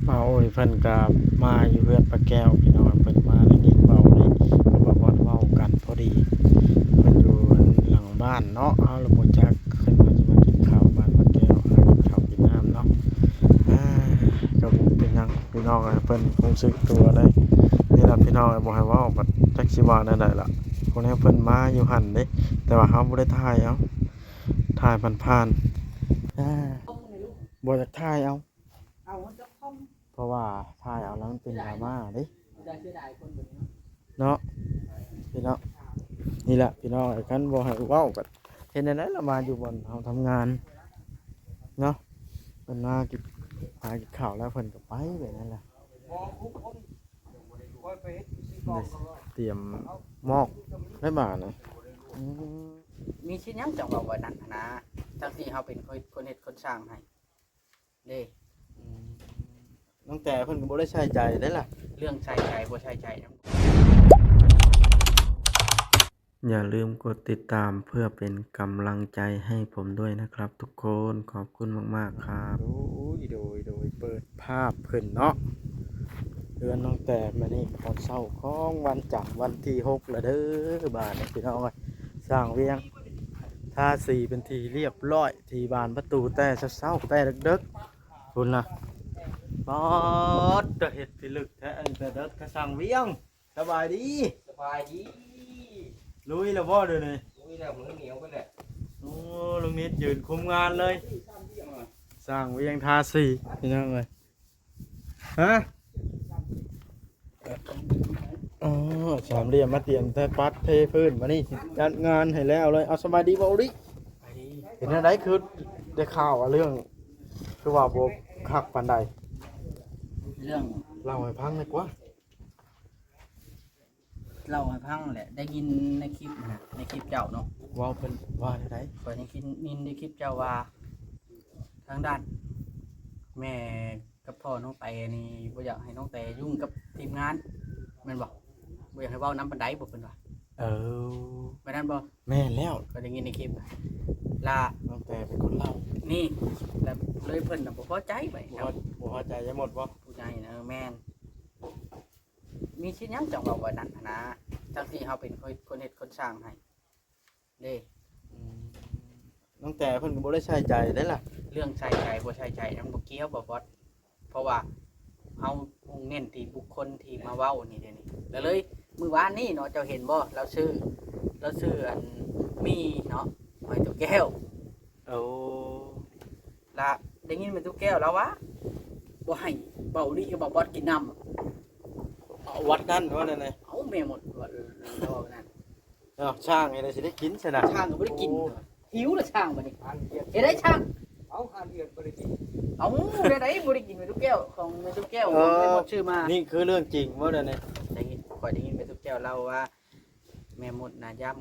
ບ່າວໂອ້ຍເພິ່ນກໍມາຢູ່ເຮືອນປ້າແກ້ວພີ່ນ້ອງ, ເພິ່ນມາໄດ້ຍິນເວົ້ານີ້ ເພາະວ່າບ່ອນເວົ້າກັນພໍດີ ເພິ່ນຢູ່ຫຼັງບ້ານເນາະ, ເຮົາລະບໍ່ຈັກ ເພິ່ນວ່າຊິມາກິນເຂົ້າບ້ານປ້າແກ້ວ ຫາກິນເຂົ້າກິນນ້ຳເນາະ. ອາ ກໍບໍ່ເປັນຫຍັງພີ່ນ້ອງເອີຍ, ເພິ່ນຄົງສຶກຕົວໄດ້. ນີ້ລະພີ່ນ້ອງເອີຍ ບໍ່ໃຫ້ເວົ້າ ບັດຈັກຊິວ່າແນວໃດລະ, ຄົນແຮງເພິ່ນມາຢູ່ຫັ້ນເດ້, ແຕ່ວ່າເຮົາບໍ່ໄດ້ຖ່າຍເອົາ ຖ່າຍຜ່ານໆ ອາ ບໍ່ຢາກຖ່າຍເອົາ ເອົາ ມັນຈະຄອມ ເພາະວ່າຖ່າຍເອົາແລ້ວມັນເປັນດຣາມ່າເດ້ ເນາະ ພີ່ນ້ອງ. ນີ້ແຫຼະພີ່ນ້ອງເອີຍ ຄັນບໍ່ໃຫ້ເວົ້າກໍເຮັດແນວໃດລະ ມາຢູ່ບ່ອນເຮົາທຳງານເນາະ, ເພິ່ນມາກິນ ຫາກິນເຂົ້າແລ້ວເພິ່ນກໍໄປແບບນັ້ນແຫຼະ. ຕຽມໝອກໄດ້ບາດນີ້ ອືມ ມີຊິຫຍັງຈັ່ງເວົ້າວ່ານັ້ນຫັ້ນນາ ທັງທີ່ເຮົາເປັນຄົນເຮັດຄົນສ້າງໃຫ້ເດ້. ອືມ ນ້ອງແຕເພິ່ນກໍບໍ່ໄດ້ໃສ່ໃຈເດ້ລະ ເລື່ອງໃສ່ໃຈບໍ່ໃສ່ໃຈນຳ. ຢ່າລືມກົດຕິດຕາມເພື່ອເປັນກຳລັງໃຈໃຫ້ຜົມດ້ວຍນະຄັບທຸກຄົນ. ຂອບຄຸນມາກໆຄັບ. ໂອ້ຍ ໂດຍ ໂດຍ ເປີດພາບຂຶ້ນເນາະ ເຮືອນນ້ອງແຕມື້ນີ້ ຕອນເຊົ້າຂອງວັນຈັນ ວັນທີຫົກລະເດີ ບາດນີ້ພີ່ນ້ອງເອີຍ. ຊ່າງວຽງທາສີເປັນທີ່ລຽບຮ້ອຍ ທີ່ບານປະຕູແຕ່ເຊົ້າໆ ແຕ່ເດິກໆ ພຸ້ນນະ. ປາດ ຈະເຮັດພິລຶກແທ້ ອັນແຕ່ເດິກກະຊ່າງວຽງ. ສະບາຍດີ ສະບາຍດີ. ລຸຍແລ້ວບໍ່ດຽວນີ້? ລຸຍແລ້ວ ມືໜຽວໄປແລ້ວ. ໂອ້ ລຸງນິດຢືນຄຸມງານເລີຍ ຊ່າງວຽງທາສີ ພີ່ນ້ອງເອີຍ. ຮະ ອໍ ສາມຫຼ່ຽມມາຕຽມແຕ່ປັດເທພື້ນ ບາດນີ້ຈັດງານໃຫ້ແລ້ວເລີຍ. ເອົາ ສະບາຍດີບໍ່ ໂອລິ? ສະບາຍດີ. ເປັນແນວໃດ ຄືໄດ້ຂ່າວວ່າເລື່ອງ ຄືວ່າບໍ່ຄັກປານໃດ? ເລື່ອງ ເລົ່າໃຫ້ຟັງໜ່ອຍກວ່າ. ເລົ່າໃຫ້ຟັງແຫຼະ ໄດ້ຍິນໃນຄລິບຫັ້ນນະ ໃນຄລິບເຈົ້າເນາະ. ເວົ້າເພິ່ນວ່າແນວໃດ? ຂ້ອຍໄດ້ຍິນ ຍິນໃນຄລິບເຈົ້າວ່າ ທາງດ້ານແມ່ກັບພໍ່ນ້ອງແຕນີ້ບໍ່ຢາກໃຫ້ນ້ອງແຕຫຍຸ້ງກັບທີມງານ ແມ່ນບໍ່? ບໍ່ຢາກໃຫ້ເວົ້ານຳປານໃດບໍ່ ເພິ່ນວ່າ. ເອີ ແມ່ນນັ້ນບໍ່? ແມ່ນແລ້ວ ຂ້ອຍໄດ້ຍິນໃນຄລິບ ລະນ້ອງແຕເປັນຄົນເລົ່ານີ້ ລະເລີຍເພິ່ນນະບໍ່ພໍໃຈ ບໍ່ພໍໃຈຍາຍມົດບໍ່? ຜູ້ໃຫຍ່ນະ ເອີ ແມ່ນ. ມີຊິຫຍັງຈັ່ງເວົ້າວ່ານັ້ນຫັ້ນນາ ທັງທີ່ເຮົາເປັນຄົນເຮັດຄົນສ້າງໃຫ້ເດ້. ອືມ ນ້ອງແຕເພິ່ນກໍບໍ່ໄດ້ໃສ່ໃຈເດ້ລະ ເລື່ອງໃສ່ໃຈບໍ່ໃສ່ໃຈນະ ມັນບໍ່ກ່ຽວບໍ່ບອດ ເພາະວ່າເຮົາມຸ່ງເນັ້ນທີ່ບຸກຄົນທີ່ມາເວົ້ານີ້ເດນີ້. ລະເລີຍມື້ວານນີ້ເນາະ ເຈົ້າເຫັນບໍ່ ລາວຊື້ ລາວຊື້ອັນໝີ່ເນາະ ໃຫ້ຕູ້ແກ້ວ. ໂອ້ ລະໄດ້ຍິນແມ່ຕູ້ແກ້ວລາວວ່າ ບໍ່ໃຫ້ເບົາຫຼີກັບເບົາບອດກິນນ້ຳ ເອົາວັດນັ້ນວ່ານັ້ນນະ. ເອົາ ແມ່ມົດວ່າ ເອີ ລາວວ່ານັ້ນ. ເອົາ ຊ່າງນີ້ລະຊິໄດ້ກິນຊັ້ນນະ ຊ່າງກໍບໍ່ໄດ້ກິນ. ໂອ້ ຫິວລະຊ່າງບັດນີ້ ເຮັດໄດ້ຊ່າງ. ເອົາ ຫາເດືອນບໍ່ໄດ້ກິນ ເອົາ ແນວໃດບໍ່ໄດ້ກິນແມ່ຕູ້ແກ້ວ ຂອງແມ່ຕູ້ແກ້ວ ເອີ ແມ່ມົດຊື້ມາ. ນີ້ຄືເລື່ອງຈິງບໍ່ດຽວນີ້? ໄດ້ຍິນ ຂ້ອຍໄດ້ຍິນແມ່ຕູ້ແກ້ວເລົ່າວ່າ ແມ່ມົດນະຢ້ຳ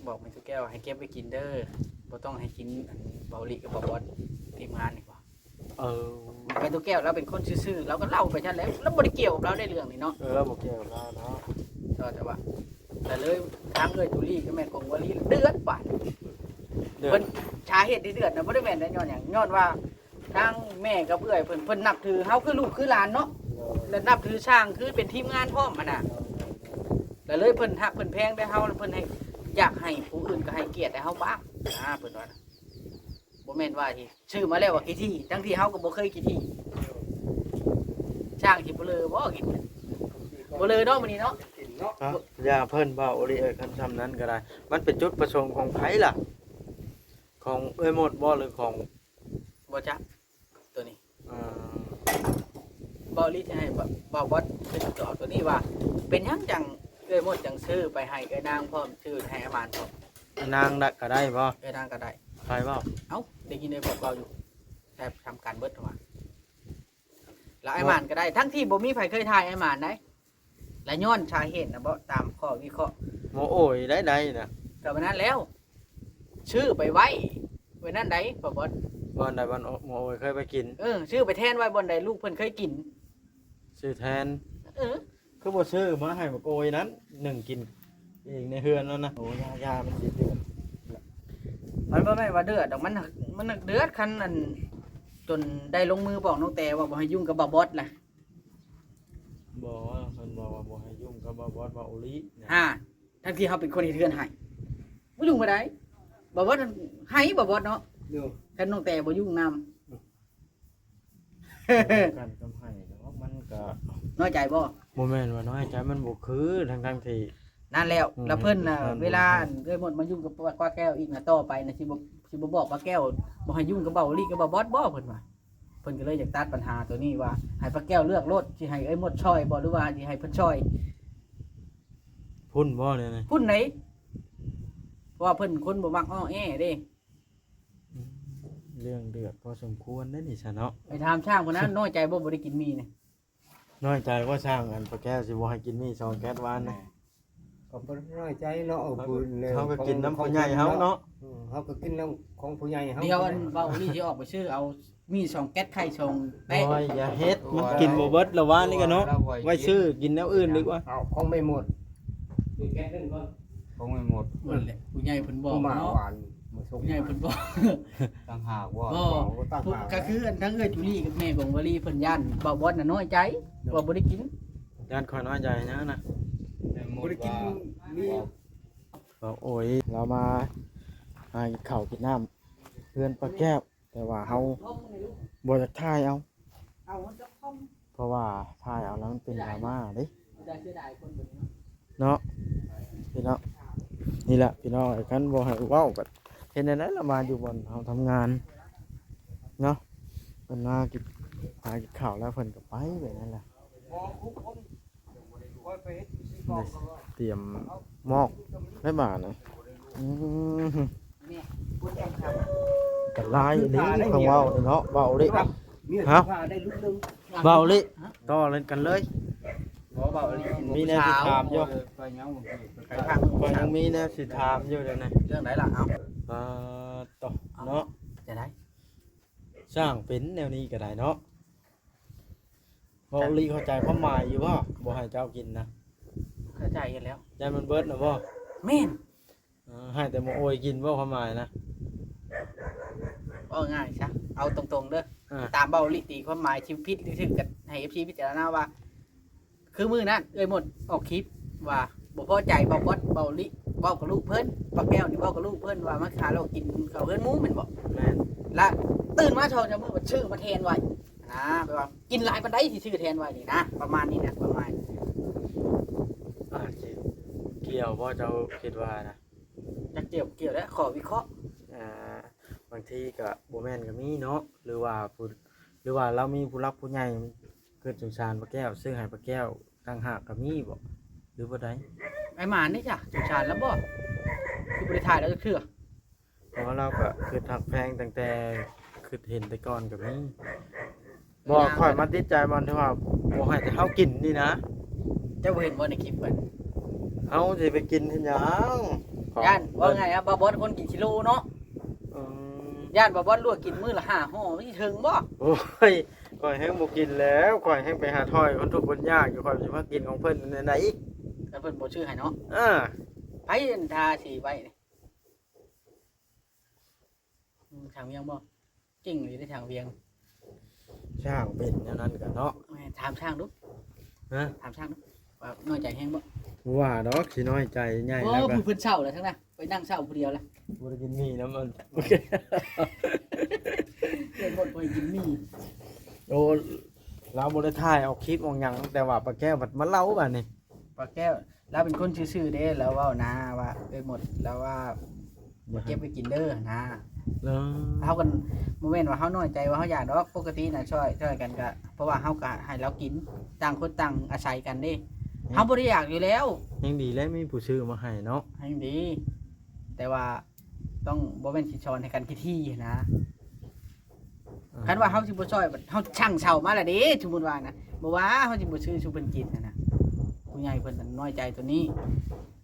ບອກແມ່ຕູ້ແກ້ວໃຫ້ເກັບໄວ້ກິນເດີ ບໍ່ຕ້ອງໃຫ້ກິນອັນເບົາຫຼີກັບເບົາບອດທີມງານນີ້ວ່າ. ເອີ ແມ່ຕູ້ແກ້ວລາວເປັນຄົນຊື່ໆ ລາວກໍເລົ່າໄປຊັ້ນແຫຼະ ລາວບໍ່ໄດ້ກ່ຽວກັບລາວໃນເລື່ອງນີ້ເນາະ. ເອີ ບໍ່ກ່ຽວກັບລາວເນາະ ເຈົ້າ ແຕ່ວ່າ ແຕ່ເລີຍທາງເອື້ອຍຕູລີກັບແມ່ກົງວາລີເດືອດບາດ ເດືອດ ເພິ່ນ ສາເຫດທີ່ເດືອດນະ ບໍ່ໄດ້ແມ່ນຍ້ອນຫຍັງ ຍ້ອນວ່າ ທາງແມ່ກັບເອື້ອຍເພິ່ນ ເພິ່ນນັບຖືເຮົາຄືລູກຄືຫຼານເນາະ ແລະ ນັບຖືຊ່າງຄືເປັນທີມງານພ້ອມຫັ້ນນະ ແລະ ເລີຍເພິ່ນຮັກເພິ່ນແພງແຕ່ເຮົາ ເພິ່ນໃຫ້ ຢາກໃຫ້ຜູ້ອື່ນກໍໃຫ້ກຽດໃຫ້ເຮົາບ້າງນະ ເພິ່ນວ່ານະ. ບໍ່ແມ່ນວ່າຊິຊື້ມາແລ້ວວ່າຂີ້ຖີ່ ທັງທີ່ເຮົາກໍບໍ່ເຄີຍຂີ້ຖີ່. ຊ່າງຊິບໍ່ເລີບໍ່ກິນ ບໍ່ເລີເນາະມື້ນີ້ເນາະ. ເນາະ ຢ່າເພິ່ນເວົ້າອີ່ຫຼີເອີຍ ຄັນຊ່ຳນັ້ນກໍໄດ້. ມັນເປັນຈຸດປະສົງຂອງໃຜລະ? ຂອງເອື້ອຍມົດບໍ່ ຫຼືຂອງ ບໍ່ຈັກ ໂຕນີ້ ເອີ ເວົ້າອີ່ຫຼີ ຊິໃຫ້ເວົ້າ ເວົ້າບອດ ຄືຕອບໂຕນີ້ວ່າ ເປັນຫຍັງຈັ່ງເອື້ອຍມົດຈັ່ງຊື້ໄປໃຫ້ເອື້ອຍນາງພ້ອມ ຊື້ໃຫ້ອ້າຍໝານພ້ອມ? ອ້າຍນາງນະກໍໄດ້ບໍ່? ເອື້ອຍນາງກໍໄດ້. ໃຜເວົ້າ? ເອົ້າ ໄດ້ຍິນເອື້ອຍມົດເວົ້າຢູ່ ແຕ່ທຳການເບິດວ່າ ແລ້ວອ້າຍໝານກໍໄດ້ ທັງທີ່ບໍ່ມີໃຜເຄີຍຖ່າຍອ້າຍໝານໃດ. ແລະຍ້ອນສາເຫດນະເບາະ ຕາມຂໍ້ວິເຄາະ ໝໍໂອຍໄດ້ໃດນະ ກໍແບບນັ້ນແລ້ວ ຊື້ໄປໄວ້ ໄວ້ນັ້ນໃດ ປະບອດ ບ່ອນໃດ ບ່ອນໝໍໂອຍເຄີຍໄປກິນ. ເອີ ຊື້ໄປແທນໄວ້ບ່ອນໃດລູກເພິ່ນເຄີຍກິນ ຊື້ແທນ. ເອີ ຄືບໍ່ຊື້ມາໃຫ້ໝໍໂອຍນັ້ນ ໜຶ່ງກິນເອງໃນເຮືອນນັ້ນນະ. ໂອ້ ຢ່າ ຢ່າ ມັນຊິເດືອດ. ມັນບໍ່ແມ່ນວ່າເດືອດດອກ ມັນ ມັນເດືອດ ຄັນອັນ ຈົນໄດ້ລົງມືບອກນ້ອງແຕວ່າບໍ່ໃຫ້ຫຍຸ້ງກັບບ່າວບອດນະ. ບໍ່ ເພິ່ນບອກວ່າບໍ່ໃຫ້ຫຍຸ້ງກັບບ່າວບອດ ບ່າວໂອລິນະ ຮະ ທັງທີ່ເຮົາເປັນຄົນເຮັດເຮືອນໃຫ້ ບໍ່ຫຍຸ້ງບໍ່ໄດ້ ບ່າວບອດໃຫ້ ບ່າວບອດເນາະ ໂດຍ ຄັນນ້ອງແຕ່ບໍ່ຫຍຸ້ງນຳ ກັນກັບໃຫ້ເນາະ ມັນກໍນ້ອຍໃຈບໍ່? ບໍ່ແມ່ນວ່ານ້ອຍໃຈ ມັນບໍ່ຄື ທັງໆທີ່ ນັ້ນແລ້ວ ອືມ ແລ້ວເພິ່ນນະ ເວລາເອື້ອຍມົດມາຫຍຸ້ງກັບປ້າແກ້ວອີກນະ ຕໍ່ໄປນະ ຊິບໍ່ ຊິບໍ່ບອກປ້າແກ້ວ ບໍ່ໃຫ້ຫຍຸ້ງກັບບ່າວໂອລິກັບບ່າວບອດບໍ່ ເພິ່ນວ່າ ເພິ່ນກໍເລີຍຢາກຕັດບັນຫາໂຕນີ້ວ່າ ໃຫ້ປ້າແກ້ວເລືອກໂລດ ຊິໃຫ້ເອື້ອຍມົດຊ່ອຍບໍ່ ຫຼືວ່າຊິໃຫ້ເພິ່ນຊ່ອຍ ພຸ້ນບໍ່ແນວນີ້? ພຸ້ນໃດ ເພາະວ່າເພິ່ນຄົນບໍ່ມັກອ້ອແອເດ້. ອືມ ເລື່ອງເດືອດພໍສົມຄວນເດ້ນີ້ຊະເນາະ ໄປຖາມຊ່າງພຸ້ນນະ ນ້ອຍໃຈບໍ່ ບໍ່ໄດ້ກິນໝີ່ນີ້? ນ້ອຍໃຈບໍ່ຊ່າງ ອັນປ້າແກ້ວຊິບໍ່ໃຫ້ກິນໝີ່ສອງແກັດວານນີ້? ກໍບໍ່ນ້ອຍໃຈເນາະ ເອີ ເຮົາກໍ ເຮົາກໍກິນນຳຜູ້ໃຫຍ່ເຮົາເນາະ ອືມ ເຮົາກໍກິນນຳຂອງຜູ້ໃຫຍ່ເຮົາ ດຽວອັນບ່າວໂອລິຊິອອກໄປຊື້ເອົາໝີ່ສອງແກັດ ໄຂ່ສອງແປະ ໂອ້ຍ ຢ່າເຮັດ ມັນກິນບໍ່ເບິດລະວານນີ້ກໍເນາະ ໄວ້ຊື້ກິນແນວອື່ນດີກວ່າ ເອົາຂອງແມ່ມົດ ຂອງແມ່ມົດ ນັ້ນແຫຼະ ຜູ້ໃຫຍ່ເພິ່ນບອກເນາະ ຜູ້ໃຫຍ່ເພິ່ນບອກ ຕ່າງຫາກບໍ່ ບໍ່ ຕ່າງຫາກ ກໍຄືອັນທັງເອື້ອຍຈູລີກັບແມ່ບົງວາລີ ເພິ່ນຢ້ານບ່າວບອດນະນ້ອຍໃຈ ວ່າບໍ່ໄດ້ກິນ ຢ້ານຂ້ອຍນ້ອຍໃຈນະ ບໍ່ໄດ້ກິນມີ ເອົາ ໂອ້ຍ ລາວມາຫາກິນເຂົ້າກິນນ້ຳເຮືອນປ້າແກ້ວ ແຕ່ວ່າເຮົາບໍ່ຢາກຖ່າຍເອົາ ເອົາມັນກໍຄອມ ເພາະວ່າຖ່າຍເອົາແລ້ວມັນເປັນດຣາມ່າເດ້ ເນາະ ພີ່ນ້ອງ ນີ້ແຫຼະພີ່ນ້ອງເອີຍ ຄັນບໍ່ໃຫ້ເວົ້າກໍເຮັດແນວໃດລະ ມາຢູ່ບ່ອນເຮົາທຳງານເນາະ ເພິ່ນມາກິນ ຫາກິນເຂົ້າແລ້ວເພິ່ນກໍໄປແບບນັ້ນແຫຼະ. ຕຽມໝອກໄດ້ບາດນີ້ ອືມ ກັນຫຼາຍອີ່ຫຼີ ເພິ່ນເວົ້ານີ້ເນາະ ເວົ້າເລີຍ ຮະ ເວົ້າເລີຍ ຕໍ່ເລີຍກັນເລີຍ ບໍ່ ເວົ້າອີ່ຫຼີ ມີແນວຊິຖາມຢູ່ ຂ້ອຍຍັງມີແນວຊິຖາມຢູ່ເດ້ນະ ເລື່ອງໃດລະ ເອົາ ປາດໂທ້ ເນາະ ຈະໄດ້ ຊ່າງເປັນແນວນີ້ກໍໄດ້ເນາະ. ເວົ້າອີ່ຫຼີ ເຂົ້າໃຈຄວາມໝາຍຢູ່ບໍ່? ບໍ່ໃຫ້ເຈົ້າກິນນະ ເຂົ້າໃຈຢູ່ແລ້ວ ຢ້ານມັນເບິດນະບໍ່? ແມ່ນ ເອີ ໃຫ້ແຕ່ໝໍໂອຍກິນບໍ່ ຄວາມໝາຍນະ? ເວົ້າງ່າຍຊະ ເອົາຕົງໆເດີ ເອີ ຕາມເວົ້າອີ່ຫຼີ ຕີຄວາມໝາຍທີ່ຜິດຫຼືຖືກ ກໍໃຫ້ເອັຟຊີພິຈາລະນາວ່າ ຄືມື້ນັ້ນເອື້ອຍມົດອອກຄລິບວ່າບໍ່ພໍໃຈ ເວົ້າກັບເວົ້າອີ່ຫຼີ ເວົ້າກັບລູກເພິ່ນ ປ້າແກ້ວນີ້ເວົ້າກັບລູກເພິ່ນວ່າມາຫາເຫຼົ້າກິນເຂົ້າເຮືອນໝູແມ່ນບໍ່? ແມ່ນ ລະຕື່ນມາສອງສາມມື້ມັນຊື້ມາແທນໄວ້ ນະ ແບບວ່າກິນຫຼາຍປານໃດຊິຊື້ແທນໄວ້ນີ້ນະ ປະມານນີ້ນະ ປະມານ ອາດຊິກ່ຽວບໍ່ ເຈົ້າຄິດວ່ານະ? ຈັກກ່ຽວບໍ່ກ່ຽວແຫຼະ ຂໍວິເຄາະ ອ່າ ບາງທີກໍບໍ່ແມ່ນກໍມີເນາະ ຫຼືວ່າຜູ້ ຫຼືວ່າລາວມີຜູ້ຫຼັກຜູ້ໃຫຍ່ ຄິດສົງສານປ້າແກ້ວ ຊື້ໃຫ້ປ້າແກ້ວຕ່າງຫາກກໍມີບໍ່ ຫຼືບໍ່ໄດ້? ອ້າຍໝານນີ້ຈ້ະ ສົງສານລາວບໍ່? ຄືບໍ່ໄດ້ຖ່າຍລາວຈັກເທື່ອ ເພາະວ່າລາວກໍຄິດຮັກແພງຕັ້ງແຕ່ຄິດເຫັນແຕ່ກ່ອນກໍມີ. ບໍ່ ຂ້ອຍມາຕິດໃຈບ່ອນທີ່ວ່າບໍ່ໃຫ້ແຕ່ເຮົາກິນນີ້ນະ. ເຈົ້າບໍ່ເຫັນບໍ່ໃນຄລິບເພິ່ນ? ເຮົາຊິໄປກິນເຮັດຫຍັງ? ຢ້ານ ເວົ້າງ່າຍ ບ່າວບອດຄົນກິນກິໂລເນາະ. ອືມ ຢ້ານບ່າວບອດລວກກິນມື້ລະຫ້າຫໍ່ ມັນຊິເຖິງບໍ່? ໂອ້ຍ ຂ້ອຍແຮງບໍ່ກິນແລ້ວ ຂ້ອຍແຮງໄປຫາຖອຍຄົນທຸກຄົນຍາກຢູ່ ຂ້ອຍຊິມາກິນຂອງເພິ່ນແນວໃດອີກ? ຄັນເພິ່ນບໍ່ຊື້ໃຫ້ເນາະ. ເອີ ໃຜອັນທາສີໄວ້ນີ້? ອືມ ຊ່າງວຽງບໍ່? ເກັ່ງອີ່ຫຼີເດ້ຊ່າງວຽງ. ຊ່າງເປັນແນວນັ້ນກະເນາະ. ແມ່ນ ຖາມຊ່າງດູ. ຮະ? ຖາມຊ່າງດູ ວ່ານ້ອຍໃຈແຮງບໍ່? ບໍ່ວ່າດອກ ຊິນ້ອຍໃຈໃຫຍ່. ໂອ້ ແລ້ວກະ ຜູ້ເພິ່ນເຊົ່າລະທັງນັ້ນ ໄປນັ່ງເຊົ່າຜູ້ດຽວລະ ບໍ່ໄດ້ກິນໝີ່ນຳມັນ. ໂອເຄ ເພິ່ນບໍ່ໄດ້ກິນໝີ່. ໂອ້ ລາວບໍ່ໄດ້ຖ່າຍອອກຄລິບອອກຫຍັງ ແຕ່ວ່າປ້າແກ້ວບັດມາເລົ່າບາດນີ້ ປ້າແກ້ວ ລາວເປັນຄົນຊື່ໆເດ້ ລາວເວົ້ານະວ່າ ເອີ ໝົດ ລາວວ່າບໍ່ເກັບໄວ້ກິນເດີນະ. ເອີ ເຮົາກໍບໍ່ແມ່ນວ່າເຮົານ້ອຍໃຈວ່າເຮົາຢາກດອກ ປົກກະຕິນະ ຊ່ອຍ ຊ່ອຍກັນກະ ເພາະວ່າເຮົາກະໃຫ້ລາວກິນ ຕ່າງຄົນຕ່າງອາໄສກັນເດ້. ເຮົາບໍ່ໄດ້ຢາກຢູ່ແລ້ວ ແຮງດີແລ້ວ ມີຜູ້ຊື້ມາໃຫ້ເນາະ ແຮງດີ. ແຕ່ວ່າຕ້ອງ ບໍ່ແມ່ນຊິສອນໃຫ້ກັນຂີ້ໆນະ. ອືມ ຄັນວ່າເຮົາຊິບໍ່ຊ່ອຍ ເຮົາສັ່ງເຊົ່າມາລະເດ້ ສົມມຸດວ່ານະ ບໍ່ວ່າເຮົາຊິບໍ່ຊື້ສູ່ເພິ່ນກິນຫັ້ນນະ. ຜູ້ໃຫຍ່ເພິ່ນນັ້ນນ້ອຍໃຈໂຕນີ້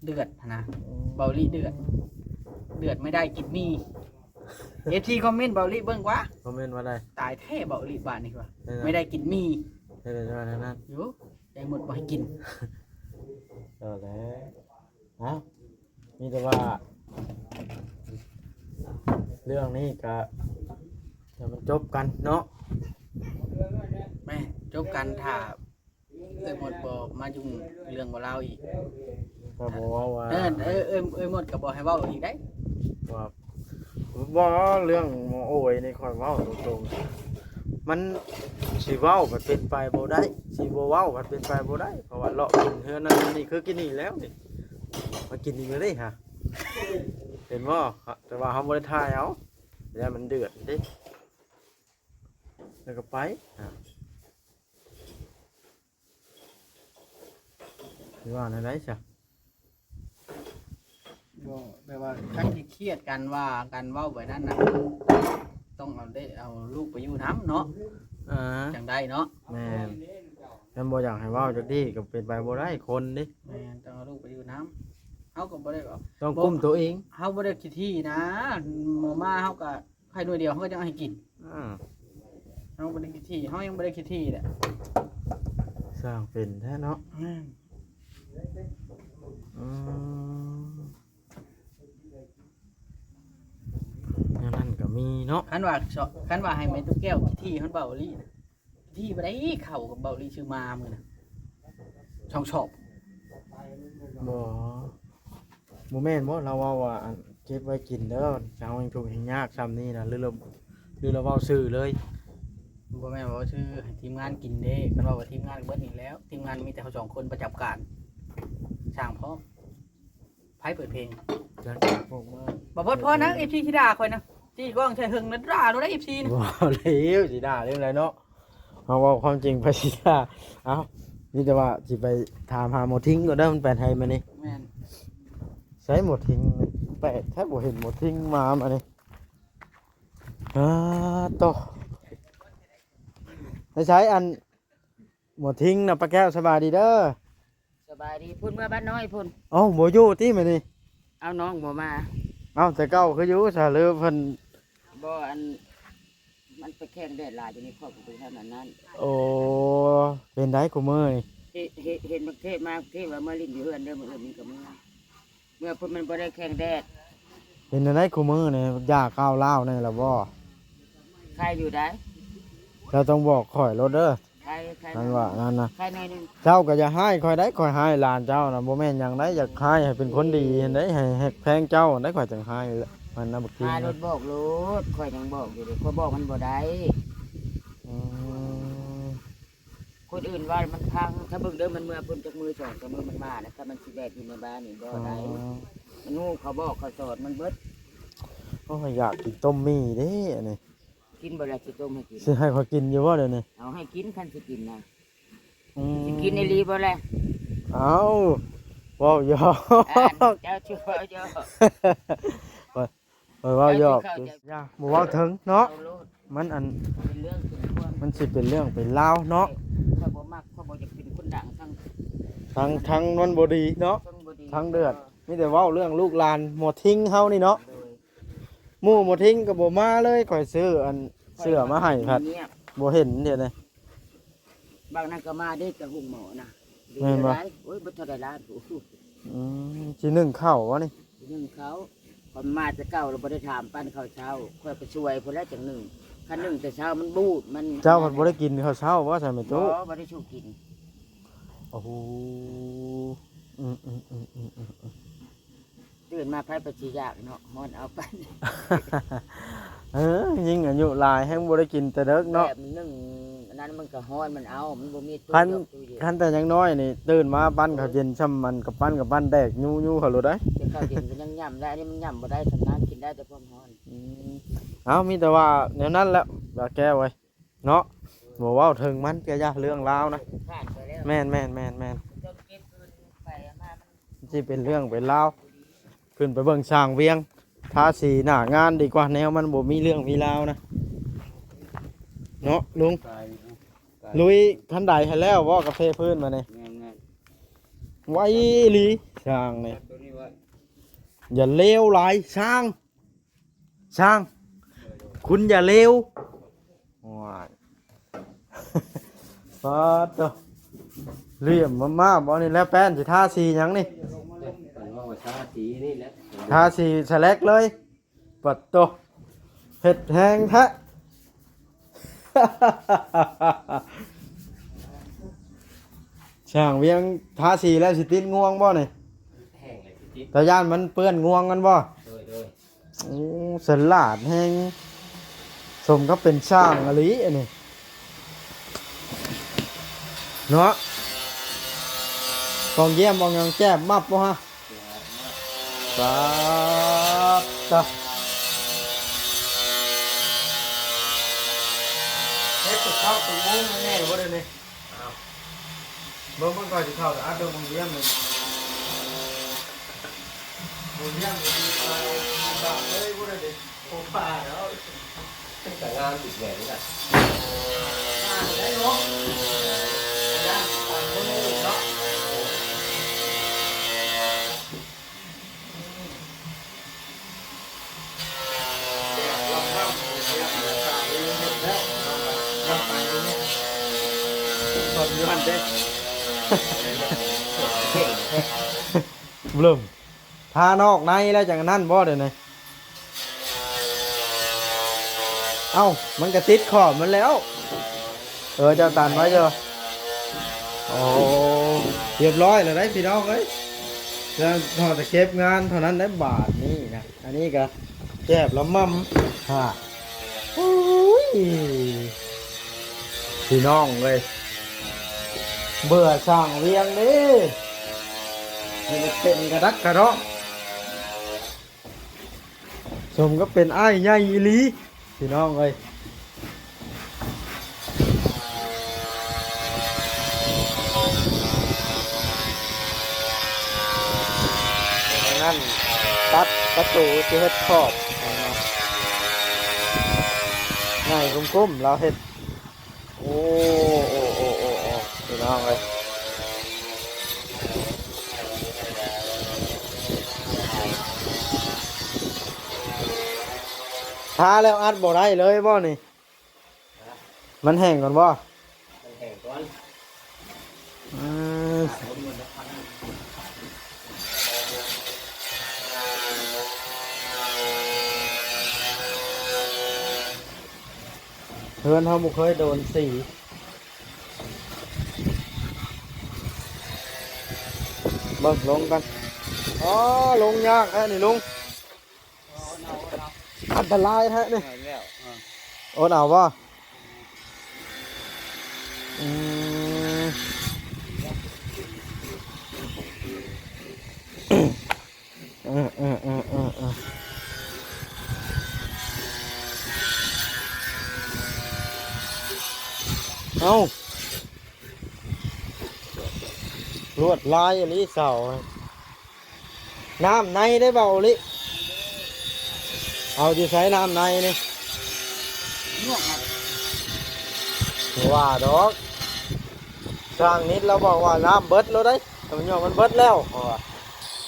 ເດືອດຫັ້ນນະ. ອືມ ເບົາລີເດືອດ ເດືອດໄມ່ໄດ້ກິນໝີ່. ເອັຟຊີຄອມເມັນເບົາລີເບິ່ງກວ່າ ຄອມເມັນວ່າໃດ? ຕາຍແທ້ເບົາລີບາດນີ້ວ່າ ເອີ ໄມ່ໄດ້ກິນໝີ່. ເຮັດໄດ້ວ່າແນວນັ້ນ ໂອ້ ໃຈໝົດບໍ່ໃຫ້ກິນ. ເອົາແຫຼະ ເອົ້າ ມີແຕ່ວ່າເລື່ອງນີ້ກະໃຫ້ມັນຈົບກັນເນາະ. ແມ່ນ ຈົບກັນ ຖ້າ ເອື້ອຍມົດບໍ່ມາຫຍຸ້ງເລື່ອງບໍ່ລາວອີກ ກໍບໍ່ເວົ້າວ່າ ເອີ ເອີ ເອີ ເອື້ອຍມົດກໍບໍ່ໃຫ້ເວົ້າອີກໄດ໋ ວ່າ ບໍ່ ເລື່ອງໂອ້ຍນີ້ຂ້ອຍເວົ້າຕົງໆ ມັນຊິເວົ້າກໍເປັນໄປບໍ່ໄດ້ ຊິບໍ່ເວົ້າກໍເປັນໄປບໍ່ໄດ້ ເພາະວ່າເລາະກິນເຮືອນນັ້ນນີ້ ຄືກິນນີ້ແລ້ວນີ້ ມາກິນອີກແລ້ວເດ້ຫາ ເຫັນບໍ່? ແຕ່ວ່າເຮົາບໍ່ໄດ້ຖ່າຍເອົາ ຢ້ານມັນເດືອດເດ້ ແລ້ວກໍໄປ ຊິວ່າແນວໃດຊະ? ບໍ່ ແບບວ່າຄັນຊິຄຽດກັນວ່າກັນເວົ້າໄປນັ້ນນະ ຕ້ອງເອົາເດ້ ເອົາລູກໄປຢູ່ນຳເນາະ ອ່າ ຈັ່ງໄດ້ເນາະ ແມ່ນ ຄັນບໍ່ຢາກໃຫ້ເວົ້າຈັກທີກໍເປັນໄປບໍ່ໄດ້ ຄົນເດ້ ແມ່ນ ຕ້ອງເອົາລູກໄປຢູ່ນຳ ເຮົາກໍບໍ່ໄດ້ ຕ້ອງກຸ້ມໂຕເອງ ເຮົາບໍ່ໄດ້ຂີ້ຖີ່ນະ ໝໍມາເຮົາກໍ ໄຂ່ໜ່ວຍດຽວເຮົາກໍຍັງເອົາໃຫ້ກິນ ອ່າ ເຮົາບໍ່ໄດ້ຂີ້ຖີ່ ເຮົາຍັງບໍ່ໄດ້ຂີ້ຖີ່ແຫຼະ ຊ່າງເປັນແທ້ເນາະ ແມ່ນ ອືມ ແນວນັ້ນກໍມີເນາະ ຄັນວ່າ ຄັນວ່າໃຫ້ແມ່ຕູ້ແກ້ວຂີ້ຖີ່ຮອດເບົາອີ່ຫຼີນະ ທີ່ບໍ່ໄດ້ເຂົ້າກັບເບົາຫຼີຊື່ມາມື້ນະ ສອງສອບ ບໍ່ ບໍ່ແມ່ນບໍ່ ລາວເວົ້າວ່າ ອັນ ເກັບໄວ້ກິນເດີ ຊາວແຮ່ງທຸກແຮ່ງຍາກຊ່ຳນີ້ນະ ຫຼືລາວ ຫຼືລາວເວົ້າຊື່ເລີຍ? ບໍ່ແມ່ນເວົ້າຊື່ ໃຫ້ທີມງານກິນເດ້ ຄັນເວົ້າວ່າທີມງານກໍເບິດນີ້ແລ້ວ ທີມງານມີແຕ່ເຮົາສອງຄົນປະຈຳການ ຊ່າງພ້ອມ. ໃຜເປີດເພງ? ຈັກ ບໍ່ພອດພໍນະ ເອັຟຊີຊິດ່າຂ້ອຍນະ ຈີກ້ອງໃສ່ເຫິງນະ ດ່າໂລດໄດເອັຟຊີນະ ບໍ່ແລ້ວ ຊິດ່າເລື່ອງໃດເນາະ ເຮົາເວົ້າຄວາມຈິງ ໃຜຊິດ່າ ເອົ້າ ມີແຕ່ວ່າຊິໄປຖາມຫາໝໍທິງກ່ອນເດີ ມັນໄປໃສມື້ນີ້ ແມ່ນ ໃສໝໍທິງ ແປກແທ້ ບໍ່ເຫັນໝໍທິງມາມື້ນີ້ ອາ ໂຕ ໃສ ອັນ ໝໍທິງນະ ປ້າແກ້ວ ສະບາຍດີເດີ. ສະບາຍດີ ພຸ້ນເມືອບ້ານນ້ອຍພຸ້ນ. ເອົ້າ ບໍ່ຢູ່ຕິມື້ນີ້? ເອົາ ນ້ອງບໍ່ມາ. ເອົ້າ ແຕ່ເກົ່າຄືຢູ່ຊະ ຫຼືເພິ່ນ ບໍ່ ອັນ ມັນໄປແຂ່ງແດດຫຼາຍ ດຽວນີ້ຂ້ອຍກໍບໍ່ທັນອັນນັ້ນ. ໂອ້ ເປັນໃດຄູ່ມື້ນີ້? ເຫັນ ເຫັນ ເຫັນບັກເທບມາ ບັກເທບວ່າມາຫຼິ້ນຢູ່ເຮືອນເດີ ມື້ອື່ນນີ້ກໍເມືອ. ເມື່ອພຸ້ນມັນບໍ່ໄດ້ແຂ່ງແດດ. ເປັນຈັ່ງໃດຄູ່ມື້ນີ້ ຢາກ້າວລາວແນ່ລະບໍ່? ໄຄຢູ່ໃດ໋. ເຈົ້າຕ້ອງບອກຂ້ອຍໂລດເດີ. ໄຄ ໄຄ ມັນວ່ານັ້ນນະ. ໄຄໜ້ອຍໜຶ່ງ. ເຈົ້າກໍຢ່າຮ້າຍຂ້ອຍໃດ໋. ຂ້ອຍຮ້າຍຫຼານເຈົ້ານະ ບໍ່ແມ່ນຫຍັງໃດ໋. ຢາກຮ້າຍໃຫ້ເປັນຄົນດີຫັ້ນໃດ໋. ໃຫ້ຮັກແພງເຈົ້າໃດ໋. ຂ້ອຍຈັ່ງຮ້າຍແລ້ວ. ມັນນະບັກທີ ຂ້າໂລດບອກໂລດ. ຂ້ອຍຍັງບອກຢູ່ເດ້. ຂ້ອຍບອກມັນບໍ່ໄດ້. ອືມ. ຄົນອື່ນເວົ້າມັນພັງ ຖ້າເບິ່ງເດີ ມັນເມືອພຸ້ນຈັກມື້ສອງສາມມື້ມັນມານະ ຖ້າມັນຊິແບກຢູ່ໃນບ້ານນີ້ບໍ່ໄດ້. ອໍ ມັນຮູ້ເຂົາບອກເຂົາສອນມັນເບິດ. ໂອ້ຍ ຢາກກິນຕົ້ມໝີ່ເດ້ອັນນີ້. ກິນບໍ່ລະ ຊິຕົ້ມໃຫ້ກິນ. ຊິໃຫ້ຂ້ອຍກິນຢູ່ບໍ່ດຽວນີ້? ເອົາໃຫ້ກິນ ຄັນຊິກິນນະ. ອືມ ຊິກິນອີ່ຫຼີບໍ່ລະ? ເອົ້າ ເວົ້າຢອກ. ເຈົ້າຊິເວົ້າຢອກ. ຂ້ອຍເວົ້າຢອກ ຢ່າ ບໍ່ເວົ້າເຖິງເນາະ. ມັນອັນ ມັນຊິເປັນເລື່ອງເປັນລາວເນາະ. ຂ້ອຍບໍ່ມັກ ຂ້ອຍບໍ່ຢາກເປັນຄົນດັງ ທັງ ທັງ ທັງມັນບໍ່ດີເນາະ ທັງເດືອດ. ມີແຕ່ເວົ້າເລື່ອງລູກຫຼານໝໍທິງເຮົານີ້ເນາະ. ໂດຍ ໝູ່ໝໍທິງກໍບໍ່ມາເລີຍ. ຂ້ອຍຊື້ອັນເສື້ອມາໃຫ້ພັດ ງຽບ ບໍ່ເຫັນເດ. ບາງນັ້ນກໍມາເດ້ ແຕ່ໂຮງໝໍນະ. ແມ່ນບໍ່? ໂອ້ຍ ບໍ່ເທົ່າໃດລ້ານ. ອືມ ຊິໜຶ້ງເຂົ້າວະນີ້? ຊິໜຶ້ງເຂົ້າ. ຂ້ອຍມາແຕ່ເກົ່າແລ້ວບໍ່ໄດ້ຖາມປັ້ນເຂົ້າເຊົ້າ. ຂ້ອຍໄປຊ່ວຍພຸ້ນແຫຼະຈັ່ງໜຶ້ງ. ຄັນໜຶ້ງແຕ່ເຊົ້າມັນບູດ ມັນ ເຈົ້າພັດບໍ່ໄດ້ກິນເຂົ້າເຊົ້າບໍ່ຊະແມ່ຕູ້? ບໍ່ ບໍ່ໄດ້ສູ່ກິນ. ໂອ້ໂຫ ອືມໆ. ຕື່ນມາໃຜໄປຊິຢາກເນາະ ຮ້ອນເອົາໄປ. ເອີ ຍິ່ງອາຍຸຫຼາຍແຮ່ງບໍ່ໄດ້ກິນແຕ່ເດິກເນາະ. ແບບໜຶ່ງອັນນັ້ນມັນກໍຮ້ອນ ມັນເອົາ ມັນບໍ່ມີຕູ້ ຕູ້ເຢັນ. ຄັນແຕ່ຍັງນ້ອຍນີ້ ຕື່ນມາປັ້ນເຂົ້າເຢັນ ຊ່ຳມັນກະປັ້ນກະປັ້ນແດກ ຍູ້ໆ ເຂົ້າໂລດໄດ໋. ແຕ່ເຂົ້າເຢັນກໍຍັງຫຍ້ຳໄດ້ ອັນນີ້ມັນຫຍ້ຳບໍ່ໄດ້ ສ່ຳນັ້ນກິນໄດ້ແຕ່ພວກຮ້ອນ. ອືມ ເອົາ ມີແຕ່ວ່າແນວນັ້ນແຫຼະ ບາແກ້ວເອີຍ. ເນາະ ບໍ່ເວົ້າເຖິງມັນກໍຢ່າ ເລື່ອງລາວນະ. ຜ່ານໄປແລ້ວ. ແມ່ນໆໆໆ. ມັນຊິເປັນເລື່ອງເປັນລາວ ຂຶ້ນໄປເບິ່ງຊ່າງວຽງ ທາສີໜ້າງານດີກວ່າ ແນວມັນບໍ່ມີເລື່ອງມີລາວນະ ເນາະລຸງ. ລຸຍຄັນໃດໃຫ້ແລ້ວບໍ່ ກາເຟພື້ນມານີ້? ແມ່ນໆ. ໄວອີ່ຫຼີຊ່າງນີ້ ຢ່າເລວຫຼາຍຊ່າງ. ຊ່າງ ຄຸນຢ່າເລວ. ໂອ້ຍ ປາດໂທ້ ຫຼ້ຽມມາໆ ບໍ່ນີ້ແລ້ວ. ແປ້ນຊິທາສີຫຍັງນີ້? ເພິ່ນວ່າວ່າທາສີນີ້ແຫຼະ ທາສີສະແລັກເລີຍ. ປາດໂທ້ ເຮັດແຮງແທ້. ຊ່າງວຽງທາສີແລ້ວຊິຕິດງວງບໍ່ນີ້? ແຫ້ງເລີຍຊິຕິດ ຕາຢ້ານມັນເປື້ອນງວງກັນບໍ່? ໂດຍ ໂດຍ. ໂອ້ ສະຫຼາດແຮງ ສົມກັບເປັນຊ່າງອີ່ຫຼີອັນນີ້ເນາະ. ກອງຢ້ຽມກອງຫຍັງແຈບມັບບໍ່ຮະ? ປາດຕະ ເຮັດກັບເຂົ້າເປັນມຸ້ງແນ່ບໍ່ເດນີ້? ອ້າວ ເບິ່ງ ເບິ່ງກ່ອນຊິເຂົ້າ ອັດເບິ່ງບ່ອນຢ້ຽມນີ້ ບ່ອນຢ້ຽມນີ້ ເລີຍບໍ່ໄດ້ເດ້ ໂອ້ ປ່າແລ້ວ ເປັນຕາງາມອີກແບບນີ້ລະ ງາມໄດ້ເນາະ ຢ້ານຕ່າງຄົນອື່ນເນາະ. ເລີ່ມ ທານອກໃນແລ້ວຈັ່ງອັນນັ້ນບໍ່ ດຽວນີ້? ເອົ້າ ມັນກະຕິດຂອບມັນແລ້ວ. ເອີ ເຈົ້າຕັນໄວ້ຢູ່. ໂອ້ ຮຽບຮ້ອຍແລ້ວໄດ໋ພີ່ນ້ອງເອີຍ ເລື່ອງພໍແຕ່ເກັບງານເທົ່ານັ້ນໄດ໋ບາດນີ້ນະ. ອັນນີ້ກະແຈບລະໝ່ຳ ຫາ ໂອ້ຍ ພີ່ນ້ອງເອີຍ ເບື່ອຊ່າງວຽງເດ້ ມັນເປັນກະດັກກະເດາະ. ສົມກັບເປັນອ້າຍໃຫຍ່ອີ່ຫຼີ ພີ່ນ້ອງເອີຍ. ອັນນັ້ນຕັດປະຕູ ຊິເຮັດຂອບໃຫ້ເນາະ ໃຫຍ່ກຸ້ມໆ ລາວເຮັດ. ໂອ້ ໂອ້ ໂອ້ ໂອ້ ໂອ້ ພີ່ນ້ອງເອີຍ ທາແລ້ວອັດບໍ່ໄດ້ເລີຍບໍ່ນີ້? ມັນແຫ້ງກ່ອນບໍ່? ມັນແຫ້ງກ່ອນ. ອືມ ເຮືອນເຮົາບໍ່ເຄີຍໂດນສີ ເບິ່ງລົງກັນ. ອໍ ລົງຍາກແທ້ນີ້ລຸງ ອັນຕະລາຍແທ້ນີ້. ອົດເອົາບໍ່? ອືມ ເອີ ເອີ ເອີ ເອີ ເອີ ເອົ້າ ລວດລາຍອີ່ຫຼີເສົາ. ນ້ຳໃນໄດ້ເບົາອີ່ຫຼີ ເອົາຢູ່ໃສນ້ຳໃນນີ້? ບໍ່ວ່າດອກ ຊ່າງນິດລາວບອກວ່ານ້ຳເບິດແລ້ວເດ້ ເພິ່ນວ່າມັນເບິດແລ້ວ ເພິ່ນວ່າ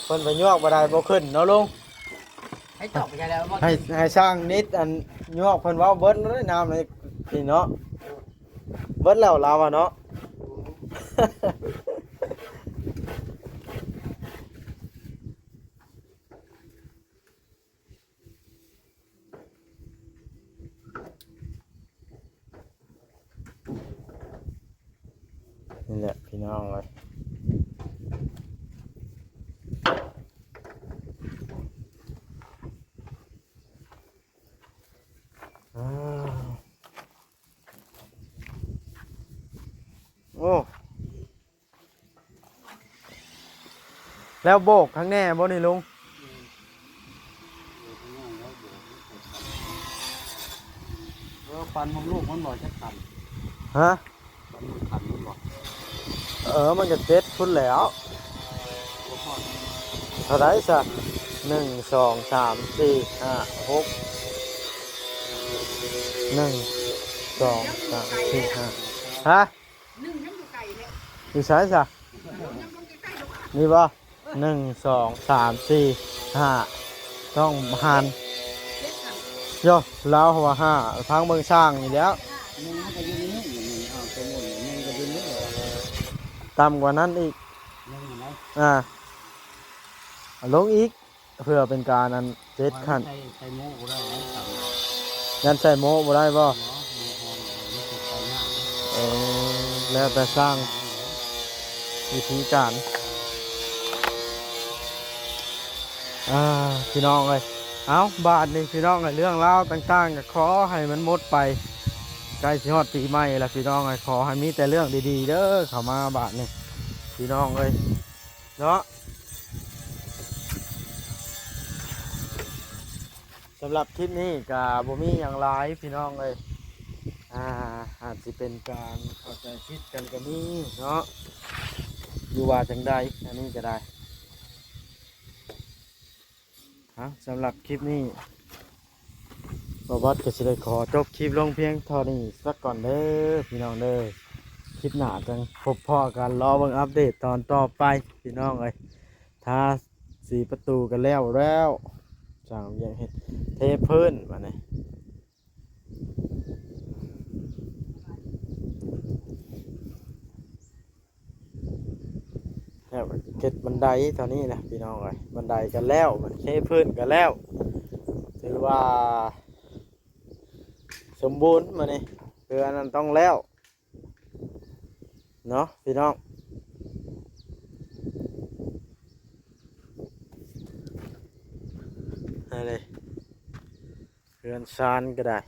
ເພິ່ນໄປຍວກບໍ່ໄດ້ ບໍ່ຂຶ້ນເນາະລຸງ. ໃຫ້ເຈາະໄປໃສ່ແລ້ວບໍ່? ໃຫ້ ໃຫ້ຊ່າງນິດອັນຍວກ ເພິ່ນເວົ້າເບິດແລ້ວເດ້ ນ້ຳໃນນີ້ເນາະ ເບິດແລ້ວລາວວ່າເນາະ. ນີ້ແຫຼະພີ່ນ້ອງເອີຍ ອ້າວ ໂອ້. ແລ້ວໂບກຂ້າງແນ່ບໍ່ນີ້ລຸງ? ເອີ ປັນຂອງລູກມັນບໍ່ຈັກຄັນ. ຮະ? ປັນມັນຄັນມັນບໍ່? ເອີ ມັນກະເຈັດພຸ້ນແຫຼ້ວ. ບໍ່ຮອດ. ເທົ່າໃດຊະ? ໜຶ່ງ ສອງ ສາມ ສີ່ ຫ້າ ຫົກ ໜຶ່ງ ສອງ ສາມ ສີ່ ຫ້າ ຮະ? ໜຶ່ງຍັງຢູ່ໄກແທ້. ຢູ່ໃສຊະ? ຍັງລົງໃກ້ໆ ນີ້ບໍ່? ໜຶ່ງ ສອງ ສາມ ສີ່ ຫ້າ ຕ້ອງຫານ ເຈັດຫັ້ນ ໂຢ ລາວວ່າຫ້າ ທາງເບິ່ງຊ່າງນີ້ແຫຼ້ວ. ໜຶ່ງມັນກະຢູ່ນີ້ ໜຶ່ງ ເອົາຕົວໝູນ ໜຶ່ງກະຢູ່ນີ້ ຕ່ຳກວ່ານັ້ນອີກ ໜຶ່ງຫັ້ນນະ ອ່າ ລົງອີກ. ເພື່ອເປັນການອັນເຈັດຂັ້ນ ໃສ່ ໃສ່ໂມ້ບໍ່ໄດ້ ຍັນໃສ່ໂມ້ບໍ່ໄດ້ບໍ່? ບໍ່ ໂມ້ອ່ອນ ມັນຊິໃສ່ຍາກ. ເອີ ແລ້ວແຕ່ຊ່າງ. ວິທີການ ອ່າ ພີ່ນ້ອງເອີຍ ເອົາ ບາດນີ້ພີ່ນ້ອງເອີຍ ເລື່ອງລາວຕ່າງໆ ກໍຂໍໃຫ້ມັນໝົດໄປ ໃກ້ຊິຮອດປີໃໝ່ແລ້ວພີ່ນ້ອງເອີຍ ຂໍໃຫ້ມີແຕ່ເລື່ອງດີໆເດີ ເຂົ້າມາບາດນີ້ພີ່ນ້ອງເອີຍເນາະ. ສຳລັບຄລິບນີ້ກໍບໍ່ມີຫຍັງຫຼາຍພີ່ນ້ອງເອີຍ ອ່າ ອາດຊິເປັນການເຂົ້າໃຈຜິດກັນກໍມີເນາະ ຫຼືວ່າຈັ່ງໃດ ອັນນີ້ກໍໄດ້. ເອົາ ສຳລັບຄລິບນີ້ ບ່າວບອດກໍຊິໄດ້ຂໍຈົບຄລິບລົງພຽງເທົ່ານີ້ສາກ່ອນເດີພີ່ນ້ອງເດີ ຄລິບໜ້າຈັ່ງພົບພໍ້ກັນ ລໍເບິ່ງອັບເດດຕອນຕໍ່ໄປພີ່ນ້ອງເອີຍ. ທາສີປະຕູກໍແລ້ວແລ້ວ ຊ່າງວຽກເຮັດ ເທພື້ນບາດນີ້ ແລ້ວກໍເຮັດບັນໄດເທົ່ານີ້ນະພີ່ນ້ອງເອີຍ ບັນໄດກໍແລ້ວ ເທພື້ນກໍແລ້ວ ຖືວ່າສົມບູນບາດນີ້ ເຮືອນນັ້ນຕ້ອງແລ້ວ ເນາະພີ່ນ້ອງ ຫັ້ນເດ ເຮືອນຊານກໍໄດ້